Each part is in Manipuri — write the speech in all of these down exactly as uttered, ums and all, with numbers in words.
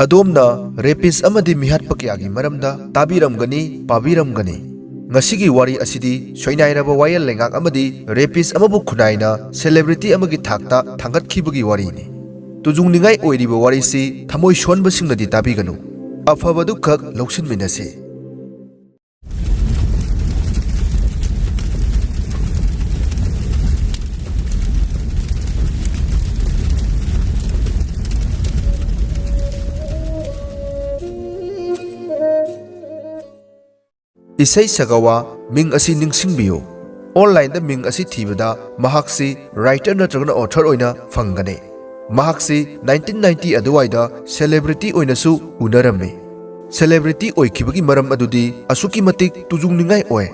ꯑꯗꯣꯝꯅ ꯔꯦꯄꯤꯁ ꯑꯃꯗꯤ ꯃꯤꯍꯥꯠꯄ ꯀꯌꯥꯒꯤ ꯃꯔꯝꯗ ꯇꯥꯕꯤꯔꯝꯒꯅꯤ, ꯄꯥꯕꯤꯔꯝꯒꯅꯤ꯫ ꯉꯁꯤꯒꯤ ꯋꯥꯔꯤ ꯑꯁꯤꯗꯤ ꯁꯣꯏꯅꯥꯏꯔꯕ ꯋꯥꯌꯦꯜ ꯂꯩꯉꯥꯛ ꯑꯃꯗꯤ ꯔꯦꯄꯤꯁ ꯑꯃꯕꯨ ꯈꯨꯟꯅꯥꯏꯅ ꯁꯦꯂꯦꯕ꯭ꯔꯤꯇꯤ ꯑꯃꯒꯤ ꯊꯥꯛꯇ ꯊꯥꯡꯒꯠꯈꯤꯕꯒꯤ ꯋꯥꯔꯤꯅꯤ꯫ ꯇꯨꯖꯨꯡꯅꯤꯡꯉꯥꯏ ꯑꯣꯏꯔꯤꯕ ꯋꯥꯔꯤꯁꯤ ꯊꯃꯣꯏ ꯁꯣꯟꯕꯁꯤꯡꯅꯗꯤ ꯇꯥꯕꯤꯒꯅꯨ꯫ ꯑꯐꯕꯗꯨ ꯈꯛ ꯂꯧꯁꯤꯟꯃꯤꯟꯅꯁꯤ꯫ ꯏꯁꯩ ꯁꯒꯋꯥ ꯃꯤꯡ ꯑꯁꯤ ꯅꯤꯡꯁꯤꯡꯕꯤꯌꯨ꯫ ꯑꯣꯟꯂꯥꯏꯟꯗ ꯃꯤꯡ ꯑꯁꯤ ꯊꯤꯕꯗ ꯃꯍꯥꯛꯁꯤ ꯔꯥꯏꯇꯔ ꯅꯠꯇ꯭ꯔꯒꯅ ꯑꯣꯊꯔ ꯑꯣꯏꯅ ꯐꯪꯒꯅꯤ꯫ ꯃꯍꯥꯛꯁꯤ ꯅꯥꯏꯟꯇꯤꯟ ꯅꯥꯏꯟꯇꯤ ꯑꯗꯨꯋꯥꯏꯗ ꯁꯦꯂꯦꯕ꯭ꯔꯤꯇꯤ ꯑꯣꯏꯅꯁꯨ ꯎꯅꯔꯝꯃꯤ꯫ ꯁꯦꯂꯦꯕ꯭ꯔꯤꯇꯤ ꯑꯣꯏꯈꯤꯕꯒꯤ ꯃꯔꯝ ꯑꯗꯨꯗꯤ ꯑꯁꯨꯛꯀꯤ ꯃꯇꯤꯛ ꯇꯨꯖꯨꯡꯅꯤꯡꯉꯥꯏ ꯑꯣꯏ꯫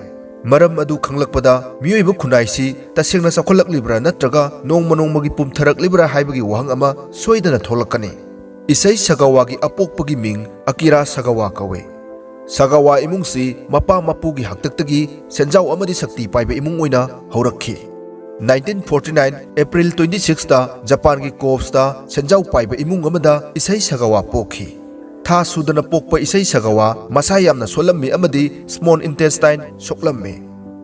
ꯃꯔꯝ ꯑꯗꯨ ꯈꯪꯂꯛꯄꯗ ꯃꯤꯑꯣꯏꯕ ꯈꯨꯟꯅꯥꯏꯁꯤ ꯇꯁꯦꯡꯅ ꯆꯥꯎꯈꯠꯂꯛꯂꯤꯕ꯭ꯔꯥ ꯅꯠꯇ꯭ꯔꯒ ꯅꯣꯡꯃ ꯅꯣꯡꯃꯒꯤ ꯄꯨꯝꯊꯔꯛꯂꯤꯕ꯭ꯔꯥ ꯍꯥꯏꯕꯒꯤ ꯋꯥꯍꯪ ꯑꯃ ꯁꯣꯏꯗꯅ ꯊꯣꯛꯂꯛꯀꯅꯤ꯫ ꯏꯁꯩ ꯁꯒꯋꯥꯒꯤ ꯑꯄꯣꯛꯄꯒꯤ ꯃꯤꯡ ꯑꯀꯤꯔꯥ ꯁꯒꯋꯥ ꯀꯧꯏ꯫ ꯁꯒꯋꯥ ꯏꯃꯨꯡꯁꯤ ꯃꯄꯥ ꯃꯄꯨꯒꯤ ꯍꯥꯛꯇꯛꯇꯒꯤ ꯁꯦꯟꯖꯥꯎ ꯑꯃꯗꯤ ꯁꯛꯇꯤ ꯄꯥꯏꯕ ꯏꯃꯨꯡ ꯑꯣꯏꯅ ꯍꯧꯔꯛꯈꯤ꯫ Nineteen forty nine April twenty ꯁꯤꯛꯁꯇ ꯖꯄꯥꯟꯒꯤ ꯀꯣꯞꯁꯇ ꯁꯦꯟꯖꯥꯎ ꯄꯥꯏꯕ ꯏꯃꯨꯡ ꯑꯃꯗ ꯏꯁꯩ ꯁꯒꯋꯥ ꯄꯣꯛꯈꯤ꯫ ꯊꯥ ꯁꯨꯗꯅ ꯄꯣꯛꯄ ꯏꯁꯩ ꯁꯒꯋꯥ ꯃꯁꯥ ꯌꯥꯝꯅ ꯁꯣꯜꯂꯝꯃꯤ ꯑꯃꯗꯤ ꯁ꯭ꯃꯣꯜ ꯏꯟꯇꯦꯁꯇꯥꯏꯟ ꯁꯣꯛꯂꯝꯃꯤ꯫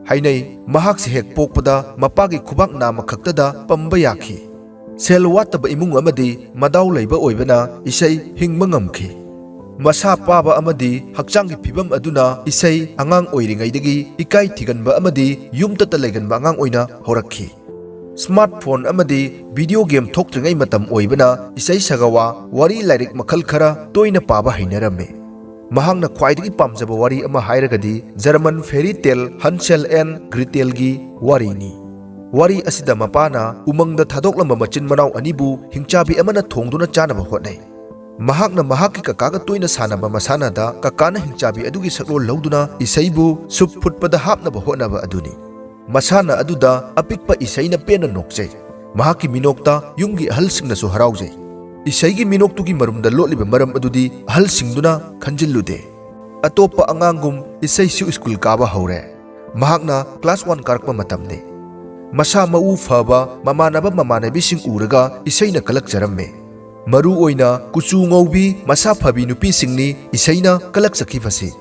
ꯍꯥꯏꯅꯩ, ꯃꯍꯥꯛꯁꯤ ꯍꯦꯛ ꯄꯣꯛꯄꯗ ꯃꯄꯥꯒꯤ ꯈꯨꯕꯥꯛ ꯅꯥꯝꯃ ꯈꯛꯇꯗ ꯄꯝꯕ ꯌꯥꯈꯤ꯫ ꯁꯦꯜ ꯋꯥꯠꯇꯕ ꯏꯃꯨꯡ ꯑꯃꯗꯤ ꯃꯗꯥꯎ ꯂꯩꯕ ꯑꯣꯏꯕꯅ ꯏꯁꯩ ꯍꯤꯡꯕ ꯉꯝꯈꯤ꯫ ꯃꯁꯥ ꯄꯥꯕ ꯑꯃꯗꯤ ꯍꯛꯆꯥꯡꯒꯤ ꯐꯤꯕꯝ ꯑꯗꯨꯅ ꯏꯁꯩ ꯑꯉꯥꯡ ꯑꯣꯏꯔꯤꯉꯩꯗꯒꯤ ꯏꯀꯥꯏ ꯊꯤꯒꯟꯕ ꯑꯃꯗꯤ ꯌꯨꯝꯇꯇ ꯂꯩꯒꯟꯕ ꯑꯉꯥꯡ ꯑꯣꯏꯅ ꯍꯧꯔꯛꯈꯤ꯫ ꯁ꯭ꯃꯥꯔꯠꯐꯣꯟ ꯑꯃꯗꯤ ꯚꯤꯗꯤꯑꯣ ꯒꯦꯝ ꯊꯣꯛꯇ꯭ꯔꯤꯉꯩ ꯃꯇꯝ ꯑꯣꯏꯕꯅ ꯏꯁꯩ ꯁꯒꯋꯥ ꯋꯥꯔꯤ ꯂꯥꯏꯔꯤꯛ ꯃꯈꯜ ꯈꯔ ꯇꯣꯏꯅ ꯄꯥꯕ ꯍꯩꯅꯔꯝꯃꯤ꯫ ꯃꯍꯥꯛꯅ ꯈ꯭ꯋꯥꯏꯗꯒꯤ ꯄꯥꯝꯖꯕ ꯋꯥꯔꯤ ꯑꯃ ꯍꯥꯏꯔꯒꯗꯤ ꯖꯔꯃꯟ ꯐꯦꯔꯤ ꯇꯦꯜ ꯍꯟꯁꯦꯜ ꯑꯦꯟ ꯒ꯭ꯔꯤꯇꯦꯜꯒꯤ ꯋꯥꯔꯤꯅꯤ꯫ ꯋꯥꯔꯤ ꯑꯁꯤꯗ ꯃꯄꯥꯅ ꯎꯃꯪꯗ ꯊꯥꯗꯣꯛꯂꯝꯕ ꯃꯆꯤꯟ ꯃꯅꯥꯎ ꯑꯅꯤꯕꯨ ꯍꯤꯡꯆꯥꯕꯤ ꯑꯃꯅ ꯊꯣꯡꯗꯨꯅ ꯆꯥꯅꯕ ꯍꯣꯠꯅꯩ꯫ ꯃꯍꯥꯛꯅ ꯃꯍꯥꯛꯀꯤ ꯀꯀꯥꯒ ꯇꯣꯏꯅ ꯁꯥꯟꯅꯕ ꯃꯁꯥꯟꯅꯗ ꯀꯀꯥꯅ ꯍꯤꯡꯆꯥꯕꯤ ꯑꯗꯨꯒꯤ ꯁꯛꯂꯣꯟ ꯂꯧꯗꯨꯅ ꯏꯁꯩꯕꯨ ꯁꯨꯞ ꯐꯨꯠꯄꯗ ꯍꯥꯞꯅꯕ ꯍꯣꯠꯅꯕ ꯑꯗꯨꯅꯤ꯫ ꯃꯁꯥꯟꯅ ꯑꯗꯨꯗ ꯑꯄꯤꯛꯄ ꯏꯁꯩꯅ ꯄꯦꯟꯅ ꯅꯣꯛꯆꯩ꯫ ꯃꯍꯥꯛꯀꯤ ꯃꯤꯅꯣꯛꯇ ꯌꯨꯝꯒꯤ ꯑꯍꯜꯁꯤꯡꯅꯁꯨ ꯍꯔꯥꯎꯖꯩ꯫ ꯏꯁꯩꯒꯤ ꯃꯤꯅꯣꯛꯇꯨꯒꯤ ꯃꯔꯨꯝꯗ ꯂꯣꯠꯂꯤꯕ ꯃꯔꯝ ꯑꯗꯨꯗꯤ ꯑꯍꯜꯁꯤꯡꯗꯨꯅ ꯈꯟꯖꯤꯜꯂꯨꯗꯦ꯫ ꯑꯇꯣꯞꯄ ꯑꯉꯥꯡꯒꯨꯝ ꯏꯁꯩꯁꯨ ꯁ꯭ꯀꯨꯜ ꯀꯥꯕ ꯍꯧꯔꯦ꯫ ꯃꯍꯥꯛꯅ ꯀ꯭ꯂꯥꯁ ꯋꯥꯟ ꯀꯥꯔꯛꯄ ꯃꯇꯝꯅꯤ꯫ ꯃꯁꯥ ꯃꯎ ꯐꯕ ꯃꯃꯥꯟꯅꯕ ꯃꯃꯥꯟꯅꯕꯤꯁꯤꯡ ꯎꯔꯒ ꯏꯁꯩꯅ ꯀꯜꯂꯛꯆꯔꯝꯃꯤ꯫ ꯃꯔꯨ ꯑꯣꯏꯅ ꯀꯨꯆꯨ ꯉꯧꯕꯤ, ꯃꯁꯥ ꯐꯕꯤ ꯅꯨꯄꯤꯁꯤꯡꯅꯤ ꯏꯁꯩꯅ ꯀꯂꯛꯆꯈꯤꯕꯁꯤ꯫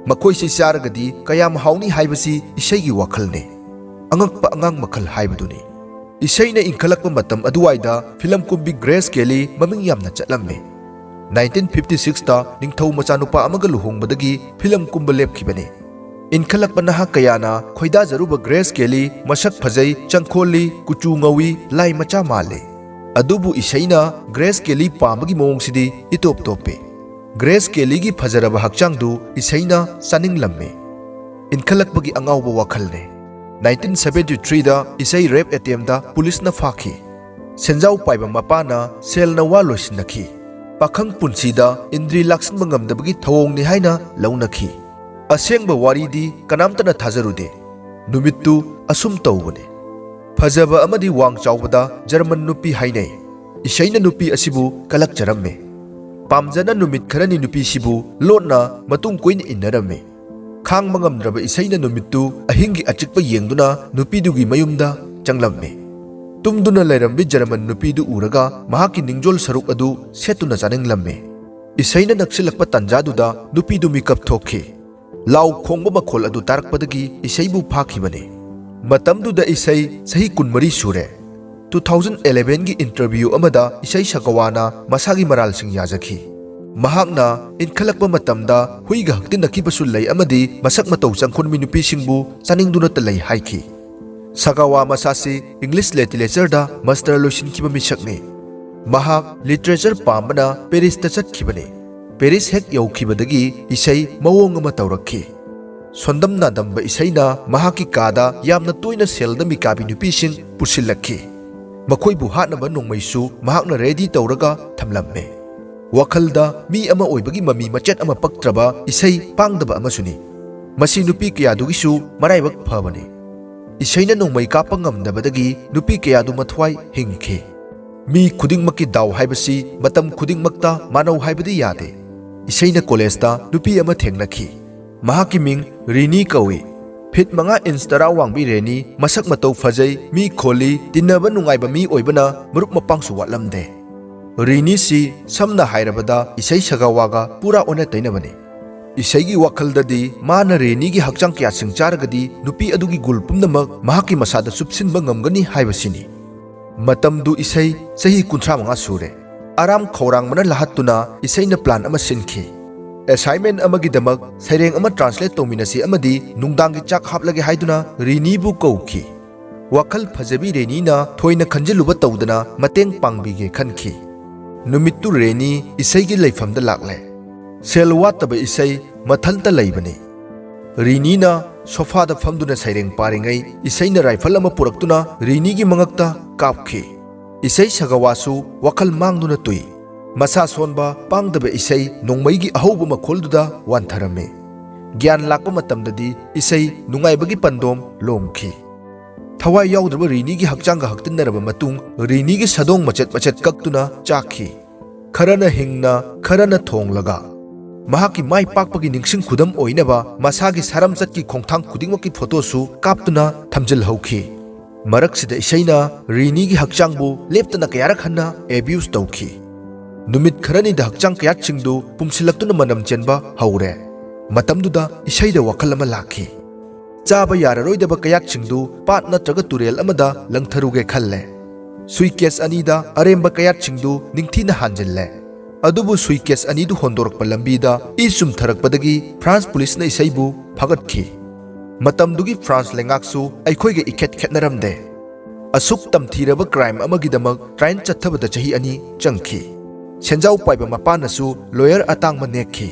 ꯃꯈꯣꯏꯁꯤ ꯆꯥꯔꯒꯗꯤ ꯀꯌꯥꯝ ꯍꯥꯎꯅꯤ ꯍꯥꯏꯕꯁꯤ ꯏꯁꯩꯒꯤ ꯋꯥꯈꯜꯅꯤ꯫ ꯑꯉꯛꯄ ꯑꯉꯥꯡ ꯃꯈꯜ ꯍꯥꯏꯕꯗꯨꯅꯤ꯫ ꯏꯁꯩꯅ ꯏꯟꯈꯠꯂꯛꯄ ꯃꯇꯝ ꯑꯗꯨꯋꯥꯏꯗ ꯐꯤꯂꯝ ꯀꯨꯝꯕꯤ ꯒ꯭ꯔꯦꯁ ꯀꯦꯂꯤ ꯃꯃꯤꯡ ꯌꯥꯝꯅ ꯆꯠꯂꯝꯃꯤ꯫ ꯅꯥꯏꯟꯇꯤꯟ ꯐꯤꯐꯇꯤ ꯁꯤꯛꯁꯇ ꯅꯤꯡꯊꯧ ꯃꯆꯥꯅꯨꯄꯥ ꯑꯃꯒ ꯂꯨꯍꯣꯡꯕꯗꯒꯤ ꯐꯤꯂꯝ ꯀꯨꯝꯕ ꯂꯦꯞꯈꯤꯕꯅꯤ꯫ ꯏꯟꯈꯠꯂꯛꯄ ꯅꯍꯥ ꯀꯌꯥꯅ ꯈꯣꯏꯗꯥꯖꯔꯨꯕ ꯒ꯭ꯔꯦꯁ ꯀꯦꯂꯤ ꯃꯁꯛ ꯐꯖꯩ, ꯆꯪꯈꯣꯜꯂꯤ, ꯀꯨꯆꯨ ꯉꯧꯏ, ꯂꯥꯏ ꯃꯆꯥ ꯃꯥꯜꯂꯤ꯫ ꯑꯗꯨꯕꯨ ꯏꯁꯩꯅ ꯒ꯭ꯔꯦꯁ ꯀꯦꯂꯤ ꯄꯥꯝꯕꯒꯤ ꯃꯑꯣꯡꯁꯤꯗꯤ ꯏꯇꯣꯞ ꯇꯣꯞꯄꯤ꯫ ꯒ꯭ꯔꯦꯁ ꯀꯦꯂꯤꯒꯤ ꯐꯖꯔꯕ ꯍꯛꯆꯥꯡꯗꯨ ꯏꯁꯩꯅ ꯆꯥꯅꯤꯡꯂꯝꯃꯤ꯫ ꯏꯟꯈꯠꯂꯛꯄꯒꯤ ꯑꯉꯥꯎꯕ ꯋꯥꯈꯜꯅꯤ꯫ ꯅꯥꯏꯟꯇꯤꯟ ꯁꯚꯦꯟꯇꯤ ꯊ꯭ꯔꯤꯗ ꯏꯁꯩ ꯔꯦꯞ ꯑꯦꯇꯦꯝꯗ ꯄꯨꯂꯤꯁꯅ ꯐꯥꯈꯤ꯫ ꯁꯦꯟꯖꯥꯎ ꯄꯥꯏꯕ ꯃꯄꯥꯅ ꯁꯦꯜꯅ ꯋꯥ ꯂꯣꯏꯁꯤꯟꯅꯈꯤ꯫ ꯄꯥꯈꯪ ꯄꯨꯟꯁꯤꯗ ꯏꯟꯗ꯭ꯔꯤ ꯂꯥꯛꯁꯤꯟꯕ ꯉꯝꯗꯕꯒꯤ ꯊꯧꯑꯣꯡꯅꯤ ꯍꯥꯏꯅ ꯂꯧꯅꯈꯤ꯫ ꯑꯁꯦꯡꯕ ꯋꯥꯔꯤꯗꯤ ꯀꯅꯥꯝꯇꯅ ꯊꯥꯖꯔꯨꯗꯦ꯫ ꯅꯨꯃꯤꯠꯇꯨ ꯑꯁꯨꯝ ꯇꯧꯕꯅꯤ꯫ ꯐꯖꯕ ꯑꯃꯗꯤ ꯋꯥꯡ ꯆꯥꯎꯕꯗ ꯖꯔꯃꯟ ꯅꯨꯄꯤ ꯍꯥꯏꯅꯩ꯫ ꯏꯁꯩꯅ ꯅꯨꯄꯤ ꯑꯁꯤꯕꯨ ꯀꯂꯛꯆꯔꯝꯃꯤ꯫ ꯄꯥꯝꯖꯅ ꯅꯨꯃꯤꯠ ꯈꯔꯅꯤ ꯅꯨꯄꯤꯁꯤꯕꯨ ꯂꯣꯠꯅ ꯃꯇꯨꯡ ꯀꯣꯏꯅ ꯏꯟꯅꯔꯝꯃꯤ꯫ ꯈꯥꯡꯕ ꯉꯝꯗ꯭ꯔꯕ ꯏꯁꯩꯅ ꯅꯨꯃꯤꯠꯇꯨ ꯑꯍꯤꯡꯒꯤ ꯑꯆꯤꯛꯄ ꯌꯦꯡꯗꯨꯅ ꯅꯨꯄꯤꯗꯨꯒꯤ ꯃꯌꯨꯝꯗ ꯆꯪꯂꯝꯃꯤ꯫ ꯇꯨꯝꯗꯨꯅ ꯂꯩꯔꯝꯕꯤ ꯖꯔꯃꯟ ꯅꯨꯄꯤꯗꯨ ꯎꯔꯒ ꯃꯍꯥꯛꯀꯤ ꯅꯤꯡꯖꯣꯜ ꯁꯔꯨꯛ ꯑꯗꯨ ꯁꯦꯠꯇꯨꯅ ꯆꯥꯅꯤꯡꯂꯝꯃꯤ꯫ ꯏꯁꯩꯅ ꯅꯛꯁꯤꯜꯂꯛꯄ ꯇꯥꯟꯖꯥꯗꯨꯗ ꯅꯨꯄꯤꯗꯨ ꯃꯤꯀꯞ ꯊꯣꯛꯈꯤ꯫ ꯂꯥꯎ ꯈꯣꯡꯕ ꯃꯈꯣꯜ ꯑꯗꯨ ꯇꯥꯔꯛꯄꯗꯒꯤ ꯏꯁꯩꯕꯨ ꯐꯥꯈꯤꯕꯅꯤ꯫ ꯃꯇꯝꯗꯨꯗ ꯏꯁꯩ ꯆꯍꯤ ꯀꯨꯟꯃꯔꯤ ꯁꯨꯔꯦ꯫ ꯇꯨ ꯊꯥꯎꯖꯟ ꯑꯦꯂꯦꯚꯦꯟꯒꯤ ꯏꯟꯇꯔꯚ꯭ꯌꯨ ꯑꯃꯗ ꯏꯁꯩ ꯁꯒꯋꯥꯅ ꯃꯁꯥꯒꯤ ꯃꯔꯥꯜꯁꯤꯡ ꯌꯥꯖꯈꯤ꯫ ꯃꯍꯥꯛꯅ ꯏꯟꯈꯠꯂꯛꯄ ꯃꯇꯝꯗ ꯍꯨꯏꯒ ꯍꯛꯇꯤꯟꯅꯈꯤꯕꯁꯨ ꯂꯩ ꯑꯃꯗꯤ ꯃꯁꯛ ꯃꯇꯧ ꯆꯪꯈꯨꯟꯃꯤ ꯅꯨꯄꯤꯁꯤꯡꯕꯨ ꯆꯥꯅꯤꯡꯗꯨꯅꯇ ꯂꯩ ꯍꯥꯏꯈꯤ꯫ ꯁꯒꯋꯥ ꯃꯁꯥꯁꯤ ꯏꯪꯂꯤꯁ ꯂꯤꯇꯔꯦꯆꯔꯗ ꯃꯥꯁꯇꯔ ꯂꯣꯏꯁꯤꯟꯈꯤꯕ ꯃꯤꯁꯛꯅꯤ꯫ ꯃꯍꯥꯛ ꯂꯤꯇꯔꯦꯆꯔ ꯄꯥꯝꯕꯅ ꯄꯦꯔꯤꯁꯇ ꯆꯠꯈꯤꯕꯅꯤ꯫ ꯄꯦꯔꯤꯁ ꯍꯦꯛ ꯌꯧꯈꯤꯕꯗꯒꯤ ꯏꯁꯩ ꯃꯑꯣꯡ ꯑꯃ ꯇꯧꯔꯛꯈꯤ꯫ ꯁꯣꯟꯗꯝ ꯅꯥꯗꯝꯕ ꯏꯁꯩꯅ ꯃꯍꯥꯛꯀꯤ ꯀꯥꯗ ꯌꯥꯝꯅ ꯇꯣꯏꯅ ꯁꯦꯜꯗ ꯃꯤꯀꯥꯕꯤ ꯅꯨꯄꯤꯁꯤꯡ ꯄꯨꯁꯤꯜꯂꯛꯈꯤ꯫ ꯃꯈꯣꯏꯕꯨ ꯍꯥꯠꯅꯕ ꯅꯣꯡꯃꯩꯁꯨ ꯃꯍꯥꯛꯅ ꯔꯦꯗꯤ ꯇꯧꯔꯒ ꯊꯝꯂꯝꯃꯤ꯫ ꯋꯥꯈꯜꯗ ꯃꯤ ꯑꯃ ꯑꯣꯏꯕꯒꯤ ꯃꯃꯤ ꯃꯆꯦꯠ ꯑꯃ ꯄꯛꯇ꯭ꯔꯕ ꯏꯁꯩ ꯄꯥꯡꯗꯕ ꯑꯃꯁꯨꯅꯤ꯫ ꯃꯁꯤ ꯅꯨꯄꯤ ꯀꯌꯥꯗꯨꯒꯤꯁꯨ ꯃꯔꯥꯏꯕꯛ ꯐꯕꯅꯤ꯫ ꯏꯁꯩꯅ ꯅꯣꯡꯃꯩ ꯀꯥꯞꯄ ꯉꯝꯗꯕꯗꯒꯤ ꯅꯨꯄꯤ ꯀꯌꯥꯗꯨ ꯃꯊ꯭ꯋꯥꯏ ꯍꯤꯡꯈꯤ꯫ ꯃꯤ ꯈꯨꯗꯤꯡꯃꯛꯀꯤ ꯗꯥꯎ ꯍꯥꯏꯕꯁꯤ ꯃꯇꯝ ꯈꯨꯗꯤꯡꯃꯛꯇ ꯃꯥꯟꯅꯧ ꯍꯥꯏꯕꯗꯤ ꯌꯥꯗꯦ꯫ ꯏꯁꯩꯅ ꯀꯣꯂꯦꯖꯇ ꯅꯨꯄꯤ ꯑꯃ ꯊꯦꯡꯅꯈꯤ꯫ ꯃꯍꯥꯛꯀꯤ ꯃꯤꯡ ꯔꯤꯅꯤ ꯀꯧꯏ꯫ ꯐꯤꯠ ꯃꯉꯥ ꯏꯟꯆ ꯇꯔꯥ ꯋꯥꯡꯕꯤ ꯔꯦꯅꯤ ꯃꯁꯛ ꯃꯇꯧ ꯐꯖꯩ, ꯃꯤ ꯈꯣꯜꯂꯤ, ꯇꯤꯟꯅꯕ ꯅꯨꯡꯉꯥꯏꯕ ꯃꯤ ꯑꯣꯏꯕꯅ ꯃꯔꯨꯞ ꯃꯄꯥꯡꯁꯨ ꯋꯥꯠꯂꯝꯗꯦ꯫ ꯔꯤꯅꯤꯁꯤ ꯁꯝꯅ ꯍꯥꯏꯔꯕꯗ ꯏꯁꯩ ꯁꯒꯥꯋꯥꯒ ꯄꯨꯔꯥ ꯑꯣꯟꯅ ꯇꯩꯅꯕꯅꯤ꯫ ꯏꯁꯩꯒꯤ ꯋꯥꯈꯜꯗꯗꯤ ꯃꯥꯅ ꯔꯦꯅꯤꯒꯤ ꯍꯛꯆꯥꯡ ꯀꯌꯥꯠꯁꯤꯡ ꯆꯥꯔꯒꯗꯤ ꯅꯨꯄꯤ ꯑꯗꯨꯒꯤ ꯒꯨꯜ ꯄꯨꯝꯅꯃꯛ ꯃꯍꯥꯛꯀꯤ ꯃꯁꯥꯗ ꯆꯨꯞꯁꯤꯟꯕ ꯉꯝꯒꯅꯤ ꯍꯥꯏꯕꯁꯤꯅꯤ꯫ ꯃꯇꯝꯗꯨ ꯏꯁꯩ ꯆꯍꯤ ꯀꯨꯟꯊ꯭ꯔꯥ ꯃꯉꯥ ꯁꯨꯔꯦ꯫ ꯑꯔꯥꯝ ꯈꯧꯔꯥꯡꯕꯅ ꯂꯥꯍꯠꯇꯨꯅ ꯏꯁꯩꯅ ꯄ꯭ꯂꯥꯟ ꯑꯃ ꯁꯤꯟꯈꯤ꯫ ꯑꯦꯁꯥꯏꯟꯃꯦꯟ ꯑꯃꯒꯤꯗꯃꯛ ꯁꯩꯔꯦꯡ ꯑꯃ ꯇ꯭ꯔꯥꯟꯁꯂꯦꯠ ꯇꯧꯃꯤꯟꯅꯁꯤ ꯑꯃꯗꯤ ꯅꯨꯡꯗꯥꯡꯒꯤ ꯆꯥꯛ ꯍꯥꯞꯂꯒꯦ ꯍꯥꯏꯗꯨꯅ ꯔꯤꯅꯤꯕꯨ ꯀꯧꯈꯤ꯫ ꯋꯥꯈꯜ ꯐꯖꯕꯤ ꯔꯦꯅꯤꯅ ꯊꯣꯏꯅ ꯈꯟꯖꯤꯜꯂꯨꯕ ꯇꯧꯗꯅ ꯃꯇꯦꯡ ꯄꯥꯡꯕꯤꯒꯦ ꯈꯟꯈꯤ꯫ ꯅꯨꯃꯤꯠꯇꯨ ꯔꯦꯅꯤ ꯏꯁꯩꯒꯤ ꯂꯩꯐꯝꯗ ꯂꯥꯛꯂꯦ꯫ ꯁꯦꯜ ꯋꯥꯠꯇꯕ ꯏꯁꯩ ꯃꯊꯟꯇ ꯂꯩꯕꯅꯤ꯫ ꯔꯤꯅꯤꯅ ꯁꯣꯐꯥꯗ ꯐꯝꯗꯨꯅ ꯁꯩꯔꯦꯡ ꯄꯥꯔꯤꯉꯩ ꯏꯁꯩꯅ ꯔꯥꯏꯐꯜ ꯑꯃ ꯄꯨꯔꯛꯇꯨꯅ ꯔꯤꯅꯤꯒꯤ ꯃꯉꯛꯇ ꯀꯥꯞꯈꯤ꯫ ꯏꯁꯩ ꯁꯒꯋꯥꯁꯨ ꯋꯥꯈꯜ ꯃꯥꯡꯗꯨꯅ ꯇꯨꯏ꯫ ꯃꯁꯥ ꯁꯣꯟꯕ ꯄꯥꯡꯗꯕ ꯏꯁꯩ ꯅꯣꯡꯃꯩꯒꯤ ꯑꯍꯧꯕ ꯃꯈꯣꯜꯗꯨꯗ ꯋꯥꯟꯊꯔꯝꯃꯤ꯫ ꯒ꯭ꯌꯥꯟ ꯂꯥꯛꯄ ꯃꯇꯝꯗꯗꯤ ꯏꯁꯩ ꯅꯨꯡꯉꯥꯏꯕꯒꯤ ꯄꯟꯗꯣꯝ ꯂꯣꯝꯈꯤ꯫ ꯊꯋꯥꯏ ꯌꯥꯎꯗ꯭ꯔꯕ ꯔꯤꯅꯤꯒꯤ ꯍꯛꯆꯥꯡꯒ ꯍꯛꯇꯤꯟꯅꯔꯕ ꯃꯇꯨꯡ ꯔꯤꯅꯤꯒꯤ ꯁꯥꯗꯣꯡ ꯃꯆꯦꯠ ꯃꯆꯦꯠ ꯀꯛꯇꯨꯅ ꯆꯥꯛꯈꯤ꯫ ꯈꯔꯅ ꯍꯤꯡꯅ, ꯈꯔꯅ ꯊꯣꯡꯂꯒ꯫ ꯃꯍꯥꯛꯀꯤ ꯃꯥꯏ ꯄꯥꯛꯄꯒꯤ ꯅꯤꯡꯁꯤꯡ ꯈꯨꯗꯝ ꯑꯣꯏꯅꯕ ꯃꯁꯥꯒꯤ ꯁꯥꯔꯝꯆꯠꯀꯤ ꯈꯣꯡꯊꯥꯡ ꯈꯨꯗꯤꯡꯃꯛꯀꯤ ꯐꯣꯇꯣꯁꯨ ꯀꯥꯞꯇꯨꯅ ꯊꯝꯖꯤꯜꯍꯧꯈꯤ꯫ ꯃꯔꯛꯁꯤꯗ ꯏꯁꯩꯅ ꯔꯤꯅꯤꯒꯤ ꯍꯛꯆꯥꯡꯕꯨ ꯂꯦꯞꯇꯅ ꯀꯌꯥꯔꯛ ꯍꯟꯅ ꯑꯦꯕ꯭ꯌꯨꯁ ꯇꯧꯈꯤ꯫ ꯅꯨꯃꯤꯠ ꯈꯔꯅꯤꯗ ꯍꯛꯆꯥꯡ ꯀꯌꯥꯠꯁꯤꯡꯗꯨ ꯄꯨꯝꯁꯤꯜꯂꯛꯇꯨꯅ ꯃꯅꯝ ꯆꯦꯟꯕ ꯍꯧꯔꯦ꯫ ꯃꯇꯝꯗꯨꯗ ꯏꯁꯩꯗ ꯋꯥꯈꯜ ꯑꯃ ꯂꯥꯛꯈꯤ꯫ ꯆꯥꯕ ꯌꯥꯔꯔꯣꯏꯗꯕ ꯀꯌꯥꯠꯁꯤꯡꯗꯨ ꯄꯥꯠ ꯅꯠꯇ꯭ꯔꯒ ꯇꯨꯔꯦꯜ ꯑꯃꯗ ꯂꯪꯊꯔꯨꯒꯦ ꯈꯜꯂꯦ꯫ ꯁꯨꯏꯀꯦꯁ ꯑꯅꯤꯗ ꯑꯔꯦꯝꯕ ꯀꯌꯥꯠꯁꯤꯡꯗꯨ ꯅꯤꯡꯊꯤꯅ ꯍꯥꯟꯖꯤꯜꯂꯦ꯫ ꯑꯗꯨꯕꯨ ꯁꯨꯏꯀꯦꯁ ꯑꯅꯤꯗꯨ ꯍꯣꯟꯗꯣꯔꯛꯄ ꯂꯝꯕꯤꯗ ꯏ ꯆꯨꯝꯊꯔꯛꯄꯗꯒꯤ ꯐ꯭ꯔꯥꯟꯁ ꯄꯨꯂꯤꯁꯅ ꯏꯁꯩꯕꯨ ꯐꯥꯒꯠꯈꯤ꯫ ꯃꯇꯝꯗꯨꯒꯤ ꯐ꯭ꯔꯥꯟꯁ ꯂꯩꯉꯥꯛꯁꯨ ꯑꯩꯈꯣꯏꯒ ꯏꯈꯦꯠ ꯈꯦꯠꯅꯔꯝꯗꯦ꯫ ꯑꯁꯨꯛ ꯇꯝꯊꯤꯔꯕ ꯀ꯭ꯔꯥꯏꯝ ꯑꯃꯒꯤꯗꯃꯛ ꯇ꯭ꯔꯥꯏꯟ ꯆꯠꯊꯕꯗ ꯆꯍꯤ ꯑꯅꯤ ꯆꯪꯈꯤ꯫ ꯁꯦꯟꯖꯥꯎ ꯄꯥꯏꯕ ꯃꯄꯥꯅꯁꯨ ꯂꯣꯌꯔ ꯑꯇꯥꯡꯕ ꯅꯦꯛꯈꯤ꯫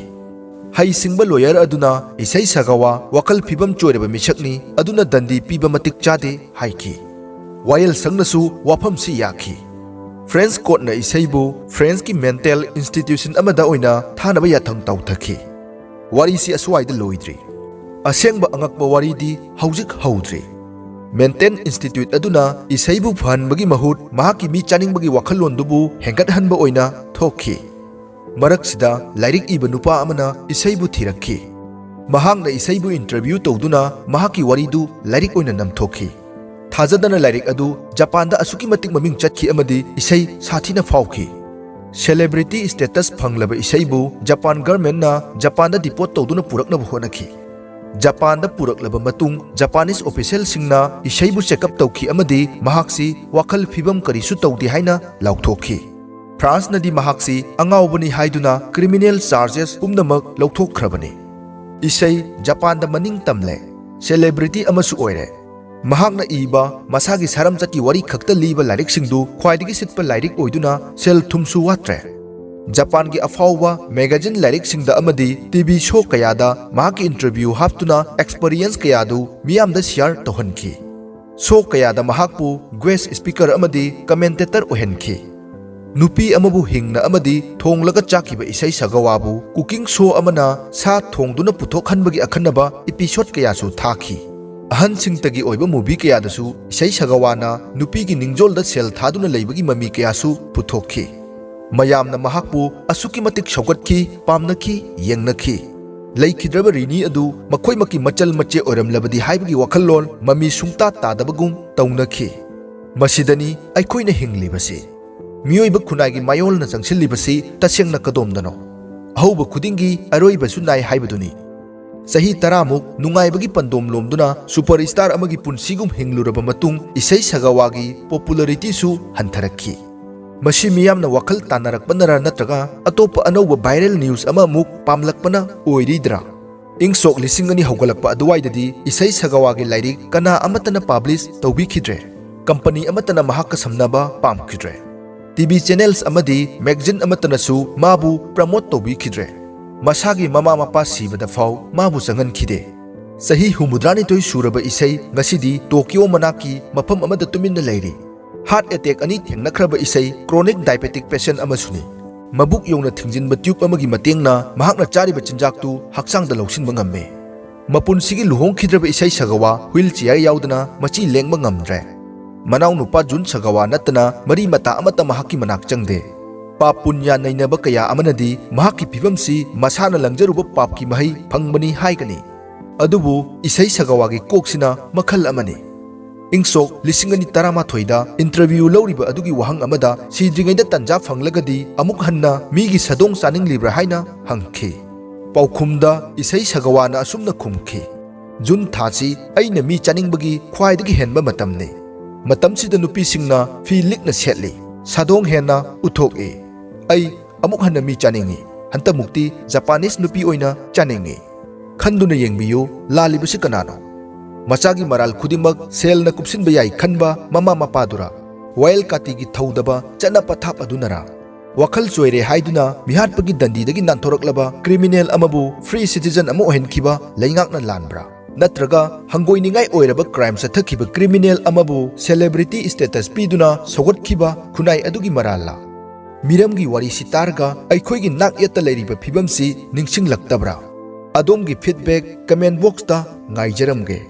ꯍꯩꯁꯤꯡꯕ ꯂꯣꯌꯔ ꯑꯗꯨꯅ ꯏꯁꯩ ꯁꯒꯋꯥ ꯋꯥꯈꯜ ꯐꯤꯕꯝ ꯆꯣꯏꯔꯕ ꯃꯤꯁꯛꯅꯤ, ꯑꯗꯨꯅ ꯗꯟꯗꯤ ꯄꯤꯕ ꯃꯇꯤꯛ ꯆꯥꯗꯦ ꯍꯥꯏꯈꯤ꯫ ꯋꯥꯌꯦꯜ ꯁꯪꯅꯁꯨ ꯋꯥꯐꯝꯁꯤ ꯌꯥꯈꯤ꯫ ꯐ꯭ꯔꯦꯟꯁ ꯀꯣꯔꯠꯅ ꯏꯁꯩꯕꯨ ꯐ꯭ꯔꯦꯟꯁꯀꯤ ꯃꯦꯟꯇꯦꯜ ꯏꯟꯁꯇꯤꯇ꯭ꯌꯨꯁꯟ ꯑꯃꯗ ꯑꯣꯏꯅ ꯊꯥꯅꯕ ꯌꯥꯊꯪ ꯇꯧꯊꯈꯤ꯫ ꯋꯥꯔꯤꯁꯤ ꯑꯁ꯭ꯋꯥꯏꯗ ꯂꯣꯏꯗ꯭ꯔꯤ꯫ ꯑꯁꯦꯡꯕ ꯑꯉꯛꯄ ꯋꯥꯔꯤꯗꯤ ꯍꯧꯖꯤꯛ ꯍꯧꯗ꯭ꯔꯤ꯫ ꯃꯦꯟꯇꯦꯜ ꯏꯟꯁꯇꯤꯇ꯭ꯌꯨꯠ ꯑꯗꯨꯅ ꯏꯁꯩꯕꯨ ꯐꯍꯟꯕꯒꯤ ꯃꯍꯨꯠ ꯃꯍꯥꯛꯀꯤ ꯃꯤ ꯆꯥꯅꯤꯡꯕꯒꯤ ꯋꯥꯈꯜꯂꯣꯟꯗꯨꯕꯨ ꯍꯦꯟꯒꯠꯍꯟꯕ ꯑꯣꯏꯅ ꯊꯣꯛꯈꯤ꯫ ꯃꯔꯛꯁꯤꯗ ꯂꯥꯏꯔꯤꯛ ꯏꯕ ꯅꯨꯄꯥ ꯑꯃꯅ ꯏꯁꯩꯕꯨ ꯊꯤꯔꯛꯈꯤ꯫ ꯃꯍꯥꯛꯅ ꯏꯁꯩꯕꯨ ꯏꯟꯇꯔꯚ꯭ꯌꯨ ꯇꯧꯗꯨꯅ ꯃꯍꯥꯛꯀꯤ ꯋꯥꯔꯤꯗꯨ ꯂꯥꯏꯔꯤꯛ ꯑꯣꯏꯅ ꯅꯝꯊꯣꯛꯈꯤ꯫ ꯊꯥꯖꯗꯅ ꯂꯥꯏꯔꯤꯛ ꯑꯗꯨ ꯖꯄꯥꯟꯗ ꯑꯁꯨꯛꯀꯤ ꯃꯇꯤꯛ ꯃꯃꯤꯡ ꯆꯠꯈꯤ ꯑꯃꯗꯤ ꯏꯁꯩ ꯁꯥꯊꯤꯅ ꯐꯥꯎꯈꯤ꯫ Celebrity status ꯐꯪꯂꯕ ꯏꯁꯩꯕꯨ ꯖꯄꯥꯟ governmentꯅ ꯖꯄꯥꯟꯗ deport ꯇꯧꯗꯨꯅ ꯄꯨꯔꯛꯅꯕ ꯍꯣꯠꯅꯈꯤ꯫ ꯖꯄꯥꯟꯗ ꯄꯨꯔꯛꯂꯕ ꯃꯇꯨꯡ, Japanese officialꯁꯤꯡꯅ ꯏꯁꯩꯕꯨ check up ꯇꯧꯈꯤ ꯑꯃꯗꯤ ꯃꯍꯥꯛꯁꯤ ꯋꯥꯈꯜ ꯐꯤꯕꯝ ꯀꯔꯤꯁꯨ ꯇꯧꯗꯦ ꯍꯥꯏꯅ ꯂꯥꯎꯊꯣꯛꯈꯤ꯫ ꯐ꯭ꯔꯥꯟꯁꯅꯗꯤ ꯃꯍꯥꯛꯁꯤ ꯑꯉꯥꯎꯕꯅꯤ ꯍꯥꯏꯗꯨꯅ criminal charges ꯄꯨꯝꯅꯃꯛ ꯂꯧꯊꯣꯛꯈ꯭ꯔꯕꯅꯤ꯫ ꯏꯁꯩ ꯖꯄꯥꯟꯗ ꯃꯅꯤꯡ ꯇꯝꯂꯦ, celebrity ꯑꯃꯁꯨ ꯑꯣꯏꯔꯦ꯫ ꯃꯍꯥꯛꯅ ꯏꯕ ꯃꯁꯥꯒꯤ ꯁꯥꯔꯝꯆꯠꯀꯤ ꯋꯥꯔꯤ ꯈꯛꯇ ꯂꯤꯕ ꯂꯥꯏꯔꯤꯛꯁꯤꯡꯗꯨ ꯈ꯭ꯋꯥꯏꯗꯒꯤ ꯁꯤꯠꯄ ꯂꯥꯏꯔꯤꯛ ꯑꯣꯏꯗꯨꯅ ꯁꯦꯜ ꯊꯨꯝꯁꯨ ꯋꯥꯠꯇ꯭ꯔꯦ꯫ ꯖꯄꯥꯟꯒꯤ ꯑꯐꯥꯎꯕ magazine ꯂꯥꯏꯔꯤꯛꯁꯤꯡꯗ ꯑꯃꯗꯤ T V show ꯀꯌꯥꯗ ꯃꯍꯥꯛꯀꯤ interview ꯍꯥꯞꯇꯨꯅ experience ꯀꯌꯥꯗꯨ ꯃꯤꯌꯥꯝꯗ share ꯇꯧꯍꯟꯈꯤ꯫ Show ꯀꯌꯥꯗ ꯃꯍꯥꯛꯄꯨ guest speaker ꯑꯃꯗꯤ commentator ꯑꯣꯏꯍꯟꯈꯤ꯫ ꯅꯨꯄꯤ ꯑꯃꯕꯨ ꯍꯤꯡꯅ ꯑꯃꯗꯤ ꯊꯣꯡꯂꯒ ꯆꯥꯈꯤꯕ ꯏꯁꯩ ꯁꯒꯋꯥꯕꯨ cooking show ꯑꯃꯅ ꯁꯥ ꯊꯣꯡꯗꯨꯅ ꯄꯨꯊꯣꯛꯍꯟꯕꯒꯤ ꯑꯈꯟꯅꯕ episode ꯀꯌꯥꯁꯨ ꯊꯥꯈꯤ꯫ ꯑꯍꯟꯁꯤꯡꯇꯒꯤ ꯑꯣꯏꯕ movie ꯀꯌꯥꯗꯁꯨ ꯏꯁꯩ ꯁꯒꯋꯥꯅ ꯅꯨꯄꯤꯒꯤ ꯅꯤꯡꯖꯣꯜꯗ ꯁꯦꯜ ꯊꯥꯗꯨꯅ ꯂꯩꯕꯒꯤ ꯃꯃꯤ ꯀꯌꯥꯁꯨ ꯄꯨꯊꯣꯛꯈꯤ꯫ ꯃꯌꯥꯝꯅ ꯃꯍꯥꯛꯄꯨ ꯑꯁꯨꯛꯀꯤ ꯃꯇꯤꯛ ꯁꯧꯒꯠꯈꯤ, ꯄꯥꯝꯅꯈꯤ, ꯌꯦꯡꯅꯈꯤ꯫ ꯂꯩꯈꯤꯗ꯭ꯔꯕ ꯔꯤꯅꯤ ꯑꯗꯨ ꯃꯈꯣꯏꯃꯛꯀꯤ ꯃꯆꯜ ꯃꯆꯦ ꯑꯣꯏꯔꯝꯂꯕꯗꯤ ꯍꯥꯏꯕꯒꯤ ꯋꯥꯈꯜꯂꯣꯟ ꯃꯃꯤ ꯁꯨꯡꯇꯥ ꯇꯥꯗꯕꯒꯨꯝ ꯇꯧꯅꯈꯤ꯫ ꯃꯁꯤꯗꯅꯤ ꯑꯩꯈꯣꯏꯅ ꯍꯤꯡꯂꯤꯕꯁꯤ꯫ ꯃꯤꯑꯣꯏꯕ ꯈꯨꯟꯅꯥꯏꯒꯤ ꯃꯥꯌꯣꯜꯅ ꯆꯪꯁꯤꯜꯂꯤꯕꯁꯤ ꯇꯁꯦꯡꯅ ꯀꯗꯣꯝꯗꯅꯣ? ꯑꯍꯧꯕ ꯈꯨꯗꯤꯡꯒꯤ ꯑꯔꯣꯏꯕꯁꯨ ꯅꯥꯏ ꯍꯥꯏꯕꯗꯨꯅꯤ꯫ ꯆꯍꯤ ꯇꯔꯥꯃꯨꯛ ꯅꯨꯡꯉꯥꯏꯕꯒꯤ ꯄꯟꯗꯣꯝ ꯂꯣꯝꯗꯨꯅ superstar ꯑꯃꯒꯤ ꯄꯨꯟꯁꯤꯒꯨꯝ ꯍꯤꯡꯂꯨꯔꯕ ꯃꯇꯨꯡ ꯏꯁꯩ ꯁꯒꯋꯥꯒꯤ popularityꯁꯨ ꯍꯟꯊꯔꯛꯈꯤ꯫ ꯃꯁꯤ ꯃꯤꯌꯥꯝꯅ ꯋꯥꯈꯜ ꯇꯥꯅꯔꯛꯄꯅꯔ ꯅꯠꯇ꯭ꯔꯒ ꯑꯇꯣꯞꯄ ꯑꯅꯧꯕ viral news ꯑꯃ ꯑꯃꯨꯛ ꯄꯥꯝꯂꯛꯄꯅ ꯑꯣꯏꯔꯤꯗ꯭ꯔꯥ? ꯏꯪ ꯁꯣꯛ ꯂꯤꯁꯤꯡ ꯑꯅꯤ ꯍꯧꯒꯠꯂꯛꯄ ꯑꯗꯨꯋꯥꯏꯗꯗꯤ ꯏꯁꯩ ꯁꯒꯋꯥꯒꯤ ꯂꯥꯏꯔꯤꯛ ꯀꯅꯥ ꯑꯃꯠꯇꯅ publish ꯇꯧꯕꯤꯈꯤꯗ꯭ꯔꯦ꯫ Company ꯑꯃꯠꯇꯅ ꯃꯍꯥꯛꯀ ꯁꯝꯅꯕ ꯄꯥꯝꯈꯤꯗ꯭ꯔꯦ꯫ T V channels ꯑꯃꯗꯤ magazine ꯑꯃꯠꯇꯅꯁꯨ ꯃꯥꯕꯨ promote ꯇꯧꯕꯤꯈꯤꯗ꯭ꯔꯦ꯫ ꯃꯁꯥꯒꯤ ꯃꯃꯥ ꯃꯄꯥ ꯁꯤꯕꯗ ꯐꯥꯎ ꯃꯥꯕꯨ ꯆꯪꯍꯟꯈꯤꯗꯦ꯫ ꯆꯍꯤ ꯍꯨꯝꯐꯨꯇꯔꯥꯅꯤꯊꯣꯏ ꯁꯨꯔꯕ ꯏꯁꯩ ꯉꯁꯤꯗꯤ ꯇꯣꯀꯤꯌꯣ ꯃꯅꯥꯛꯀꯤ ꯃꯐꯝ ꯑꯃꯗ ꯇꯨꯃꯤꯟꯅ ꯂꯩꯔꯤ꯫ Heart attack ꯑꯅꯤ ꯊꯦꯡꯅꯈ꯭ꯔꯕ ꯏꯁꯩ chronic diabetic patient ꯑꯃꯁꯨꯅꯤ꯫ ꯃꯕꯨꯛ ꯌꯧꯅ ꯊꯤꯡꯖꯤꯟꯕ tube ꯑꯃꯒꯤ ꯃꯇꯦꯡꯅ ꯃꯍꯥꯛꯅ ꯆꯥꯔꯤꯕ ꯆꯤꯟꯖꯥꯛꯇꯨ ꯍꯛꯆꯥꯡꯗ ꯂꯧꯁꯤꯟꯕ ꯉꯝꯃꯤ꯫ ꯃꯄꯨꯟꯁꯤꯒꯤ ꯂꯨꯍꯣꯡꯈꯤꯗ꯭ꯔꯕ ꯏꯁꯩ ꯁꯒꯋꯥ wheelchair ꯌꯥꯎꯗꯅ ꯃꯆꯤ ꯂꯦꯡꯕ ꯉꯝꯗ꯭ꯔꯦ꯫ ꯃꯅꯥꯎꯅꯨꯄꯥ ꯖꯨꯟ ꯁꯒꯋꯥ ꯅꯠꯇꯅ ꯃꯔꯤ ꯃꯇꯥ ꯑꯃꯠꯇ ꯃꯍꯥꯛꯀꯤ ꯃꯅꯥꯛ ꯆꯪꯗꯦ꯫ ꯄꯥꯞ ꯄꯨꯟꯌꯥ ꯅꯩꯅꯕ ꯀꯌꯥ ꯑꯃꯅꯗꯤ ꯃꯍꯥꯛꯀꯤ ꯐꯤꯕꯝꯁꯤ ꯃꯁꯥꯅ ꯂꯪꯖꯔꯨꯕ ꯄꯥꯞꯀꯤ ꯃꯍꯩ ꯐꯪꯕꯅꯤ ꯍꯥꯏꯒꯅꯤ꯫ ꯑꯗꯨꯕꯨ ꯏꯁꯩ ꯁꯒꯋꯥꯒꯤ ꯀꯣꯛꯁꯤꯅ ꯃꯈꯜ ꯑꯃꯅꯤ꯫ ꯏꯪ ꯁꯣꯛ ꯂꯤꯁꯤꯡ ꯑꯅꯤ ꯇꯔꯥꯃꯥꯊꯣꯏꯗ interview ꯂꯧꯔꯤꯕ ꯑꯗꯨꯒꯤ ꯋꯥꯍꯪ ꯑꯃꯗ ꯁꯤꯗ꯭ꯔꯤꯉꯩꯗ ꯇꯟꯖꯥ ꯐꯪꯂꯒꯗꯤ ꯑꯃꯨꯛ ꯍꯟꯅ ꯃꯤꯒꯤ ꯁꯥꯗꯣꯡ ꯆꯥꯅꯤꯡꯂꯤꯕ꯭ꯔꯥ ꯍꯥꯏꯅ ꯍꯪꯈꯤ꯫ ꯄꯥꯎꯈꯨꯝꯗ ꯏꯁꯩ ꯁꯒꯋꯥꯅ ꯑꯁꯨꯝꯅ ꯈꯨꯝꯈꯤ, "ꯖꯨꯟ ꯊꯥꯁꯤ ꯑꯩꯅ ꯃꯤ ꯆꯥꯅꯤꯡꯕꯒꯤ ꯈ꯭ꯋꯥꯏꯗꯒꯤ ꯍꯦꯟꯕ ꯃꯇꯝꯅꯤ꯫ ꯃꯇꯝꯁꯤꯗ ꯅꯨꯄꯤꯁꯤꯡꯅ ꯐꯤ ꯂꯤꯛꯅ ꯁꯦꯠꯂꯤ, ꯁꯥꯗꯣꯡ ꯍꯦꯟꯅ ꯎꯠꯊꯣꯛꯏ꯫ ꯑꯩ ꯑꯃꯨꯛ ꯍꯟꯅ ꯃꯤ ꯆꯥꯅꯤꯡꯏ꯫ ꯍꯟꯇꯃꯨꯛꯇꯤ Japanese ꯅꯨꯄꯤ ꯑꯣꯏꯅ ꯆꯥꯅꯤꯡꯏ꯫ ꯈꯟꯗꯨꯅ ꯌꯦꯡꯕꯤꯌꯨ, ꯂꯥꯜꯂꯤꯕꯁꯤ ꯀꯅꯥꯅꯣ?" ꯃꯆꯥꯒꯤ ꯃꯔꯥꯜ ꯈꯨꯗꯤꯡꯃꯛ ꯁꯦꯜꯅ ꯀꯨꯞꯁꯤꯟꯕ ꯌꯥꯏ ꯈꯟꯕ ꯃꯃꯥ ꯃꯄꯥꯗꯨꯔꯥ? ꯋꯥꯌꯦꯜ ꯀꯥꯇꯤꯒꯤ ꯊꯧꯗꯕ ꯆꯠꯅ ꯄꯊꯥꯞ ꯑꯗꯨꯅꯔꯥ? ꯋꯥꯈꯜ ꯆꯣꯏꯔꯦ ꯍꯥꯏꯗꯨꯅ ꯃꯤꯍꯥꯠꯄꯒꯤ ꯗꯟꯗꯤꯗꯒꯤ ꯅꯥꯟꯊꯣꯔꯛꯂꯕ criminal ꯑꯃꯕꯨ free citizen ꯑꯃ ꯑꯣꯏꯍꯟꯈꯤꯕ ꯂꯩꯉꯥꯛꯅ ꯂꯥꯟꯕ꯭ꯔꯥ? ꯅꯠꯇ꯭ꯔꯒ ꯍꯪꯒꯣꯏꯅꯤꯡꯉꯥꯏ ꯑꯣꯏꯔꯕ crime ꯆꯠꯊꯈꯤꯕ criminal ꯑꯃꯕꯨ celebrity status ꯄꯤꯗꯨꯅ ꯁꯧꯒꯠꯈꯤꯕ ꯈꯨꯟꯅꯥꯏ ꯑꯗꯨꯒꯤ ꯃꯔꯥꯜꯂꯥ? ꯃꯤꯔꯝꯒꯤ ꯋꯥꯔꯤꯁꯤ ꯇꯥꯔꯒ ꯑꯩꯈꯣꯏꯒꯤ ꯅꯥꯛ ꯌꯦꯠꯇ ꯂꯩꯔꯤꯕ ꯐꯤꯕꯝꯁꯤ ꯅꯤꯡꯁꯤꯡꯂꯛꯇꯕ꯭ꯔꯥ? ꯑꯗꯣꯝꯒꯤ feedback comment boxꯇ ꯉꯥꯏꯖꯔꯝꯒꯦ꯫